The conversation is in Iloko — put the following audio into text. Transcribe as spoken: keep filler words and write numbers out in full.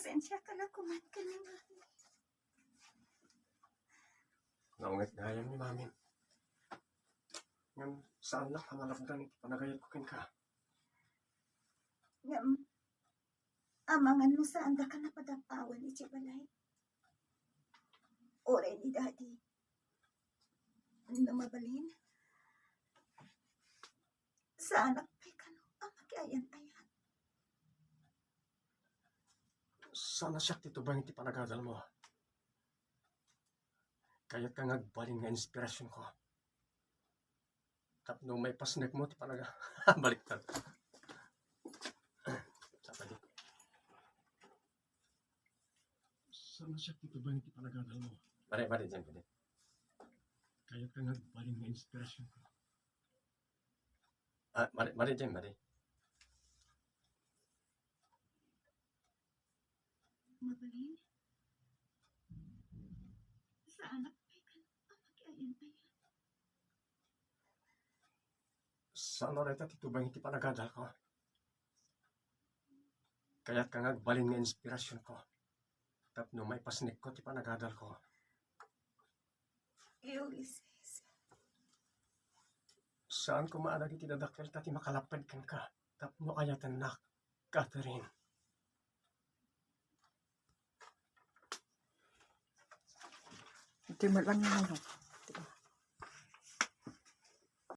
Agpasensya ka la koma ken ni Mami. Naunget gayam ni Mami. Ngem saannak a malapdan iti panagayatko kenka. Ngem, amangan no saandaka a padappawan iti balay. Uray ni Daddy. No mabalin, saanak pay kano a makiayan-ayan. Saan a siak ti tubeng iti panagadalmo. Kayatka nga agbalin nga inspirasionko. Tapno maipasnekmo ti panaga-, baliktad. Sapa di? Saan a siak ti tubeng iti panagadalmo. Mari, mari, diyan, pwede. Kayatka nga agbalin nga inspirasionko. Ah, mari, mari, diyan, mari. Mabalin? Saanak pay kano a makiayan-ayan. Saan a dayta ti tubeng iti panagadalko. Kayatka nga agbalin nga inspirasionko. Tapno maipasnekko ti panagadalko. Ulysses. Saan koma a dagiti dadakkel ta ti makalapped kenka tapno ayatennak, Catherine. Iti met lang nga ano.